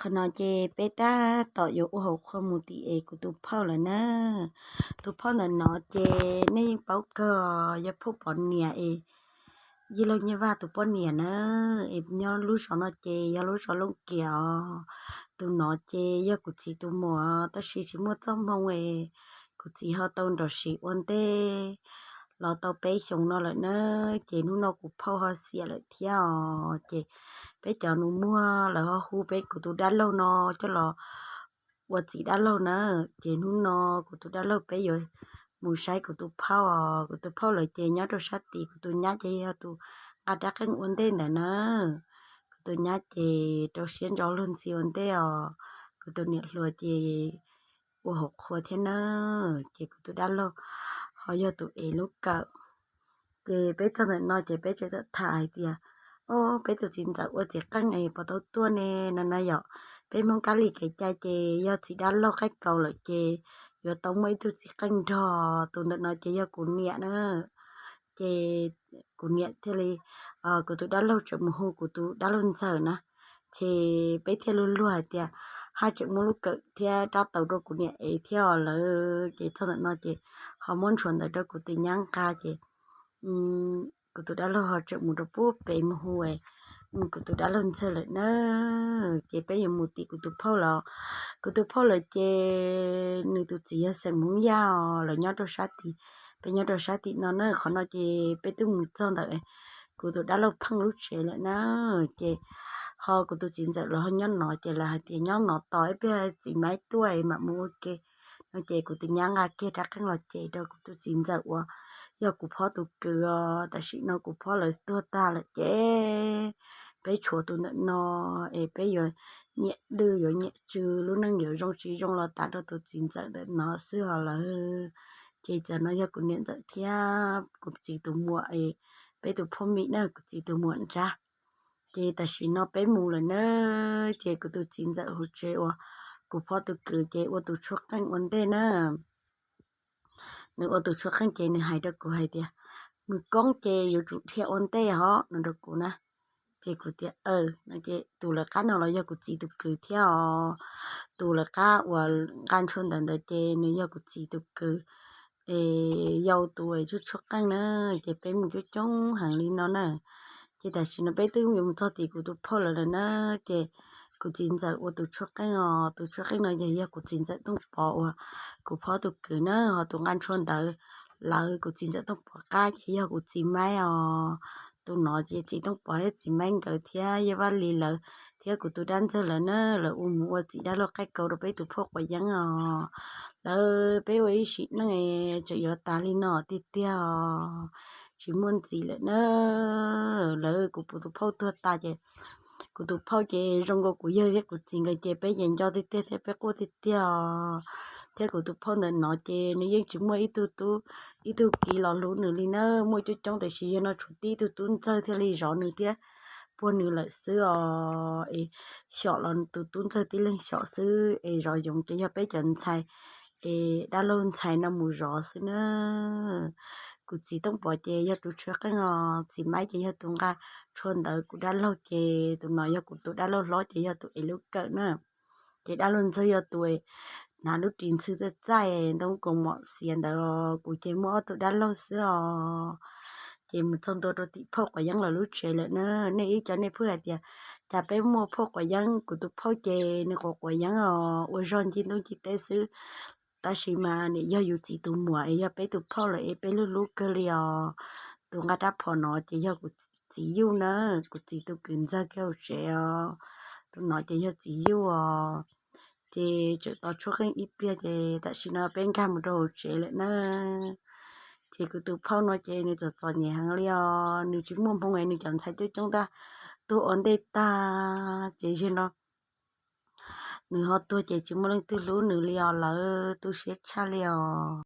Qhov no ces peb tab tom yuav ua hauv qhua mus tim es kuv tus phauj lawm na. Tus phauj ntawm no ces nej yeej paub kawg, yog phauj poj niam es Yij Laug Nyiaj Vaj tus poj niam na, es nyob lub zos no ces yog lub zos Looj Kiam os. Tus no ces yog kuv txiv tus muam, tab sis tsis muaj txoj hmoo es kuv txiv ho tau nrog sim ua ntej los tau peb xyoos no lawm na. Ces hnub no kuv phauj ho xiam lawm thiab os, ces peb cov nus muag lawv ho hu peb kuv tus dab laug no coj los ua txiv dab laug na. Ces hnub no kuv tus dab laug peb yuav mus saib kuv tus phauj os. Kuv tus phauj lawm ces nyob rau sab tid, kuv tus nyab ces yog tus nqa rab qeej ua ntej ntawd na. Kuv tus nyab ces rau siab ntso luag ntxhi ua ntej os. Kuv tus niam hluas ces ua hauv qhua thiab na. Ces kuv tus dab laug ho yog tus ev lub kawm. Ces peb txog ntawm no ces peb tseem tham hais tias, o, peb tus txiv ntxawm ua txiv qeej es puas tau tuaj ne no na yom. Peb Hmoob kab li kev cai ces yog txiv dab laug qaib kaus lawm ces yuav tau muaj ib tug txiv qeej nrog. Tus ntawm no ces yog kuv niam na. Ces kuv niam thiaj li, kuv tus dab laug tseem mus hu kuv tus dab laug ntxawm na. Ces peb thiaj li luag hais tias haj tseem muaj lub kawm thiab rab taus rau kuv niam ev thiab os lawm. Ces txog ntawm no ces ho muab ntshua ntawv rau kuv tus nyab nqa ces kuv tus dab laug ho tseem mus rau pub pem mus hu kuv tus dab laug ntxawg lawm na. Ces peb yuav mus tim kuv tus phauj lawm. Kuv tus phauj lawm ces nws tus txiv yog xeem Hmoob Yaj os, lawv nyob rau sab tim, peb nyob rau sab tim no na. Qhov no ces peb twb mus txog ntawm kuv tus dab laug pheej lub tsev lawm na. Ces ho kuv tus txiv ntxawm los ho nyob no ces lawv hais tias nyob no tos ib pliag txiv maib tuaj mam mus ua ke no. Ces kuv tus nyab nqa kiag rab qeej los ces rau kuv tus txiv ntxawm uas yog kuv phob tus kwv os. Tam sim no kuv phob lawv tuag tag lawm ces peb tshuav tus ntawm no es peb yuav nyiam dwj yuav nyiam tsw, lub neej yuav zoo tsis zoo los tas rau tus txiv ntxawm ntawm no xwb os lawm. Ces tam no yog kuv niam ntxawm thiab kuv txiv tus muam es peb tus phauj Mim na, kuv txiv tus muam nrab. Ces tam sim no peb mus lawm na. Ces kuv tus txiv ntxawm hauv tsev uas kuv phob tus kwv ces ua tus tshuab qeej ua ntej na. Nws ua tus tshuab qeej ces nws hais rau kuv hais tias, mus koob ces yuav tsum dhia ua ntej hos no rau kuv na. Ces kuv tias, aw, no ces tus lawv qab no los yog kuv txiv tus kwv thiab os. Tus lawv qab uas nqa ntshua ntawv ntawd ces nws yog kuv txiv tus kwv es yau tus tshuab tshuab qeej na. Ces peb mus coob coob heev li no na. Ces tam sim no peb twb yuav mus txog tim kuv tus phauj lawv lawm na. Ces kuv txiv ntxawm ua tus tshuab qeej os. Tus tshuab qeej no ces yog kuv txiv ntxawm Tooj Pov uas kuv phob tus kwv na, ho tus nqa ntshua ntawv lawv kuv txiv ntxawm Tooj Pov qab ces yog kuv txiv maib os. Tus no ces txiv Tooj Pov thiab txiv maib nkawd thiab yog Vaj Lis lawv thiab kuv tus dab ntxawg lawv na, lawv ua mus ua txiv dab laug qaib kaus rau peb tus phauj Quav Yeeb os. Lawv peb ua ib sim neej tseem yuav tas li no tiag tiag os, tsis muaj ntxiv lawm na. Lawv kuv tus phauj tuag tas ces kuv tus phauj ces zoo nkaus kuv yawg thiab kuv txiv nkawd ces peb ces nco tiag tiag thiab peb quaj tiag tiag os. Thiab kuv tus phauj ntawm no ces nws yeej tsis muaj ib tug tub ib tug kiv los hlub nws li na, muaj coob coob tiam sis yog no tshuav tib tug tub ntxawg thiaj li zov nws thiab puag nws lawm xwb os. Es xyom los tus tub ntxawg tib leeg xyom xwb es zov yoov ces yog peb cov ntxhais es dab laug ntxhais no mus zov xwb na. Kuv txiv Tooj Pov ces yog tus tshuab qeej os, txiv maib ces yog tus nqa ntshua ntawv, kuv dab laug ces tus no yog kuv tus dab laug hlob ces yog tus ev lub kawm na. Ces dab laug ntxawg yog tus hnav lub ris ntxhw txaij txaij ntoo kaus mom xiav ntawd, kuv ces muaj ob tug dab laug xwb os. Ces mus txog ntua rau tim phauj Quav Yeeb lawv lub tsev lawm na. Nej ib co nej pheej hais tias cas peb muaj phauj Quav Yeeb, kuv tus phauj ces nws quav quav yeeb os, ua zog ncig ntuj ncig teb xwb. Tab sis mas nws yog yus txiv tus muam es yog peb tus phauj lawm es peb hlub hlub kawg li os. Tus nqa rab phom no ces yog kuv txiv Yuj na, kuv txiv tus kwv ntxawg kiag hauv tsev os. Tus no ces yog txiv Yuj os. Ces tseem tos tshuab qeej ib pliag ces tam sim no peb nkag mus rau hauv tsev lawm na. Ces kuv tus phauj no ces nws txom txom nyem heev li os, nws tsis muaj hmoo es nws cov ntxhais coob coob ntag tuag ua ntej tag ces yog no nws ho tuag ces tsis muaj leej twg hlub nws li os lawm, tu siab tshaj li os.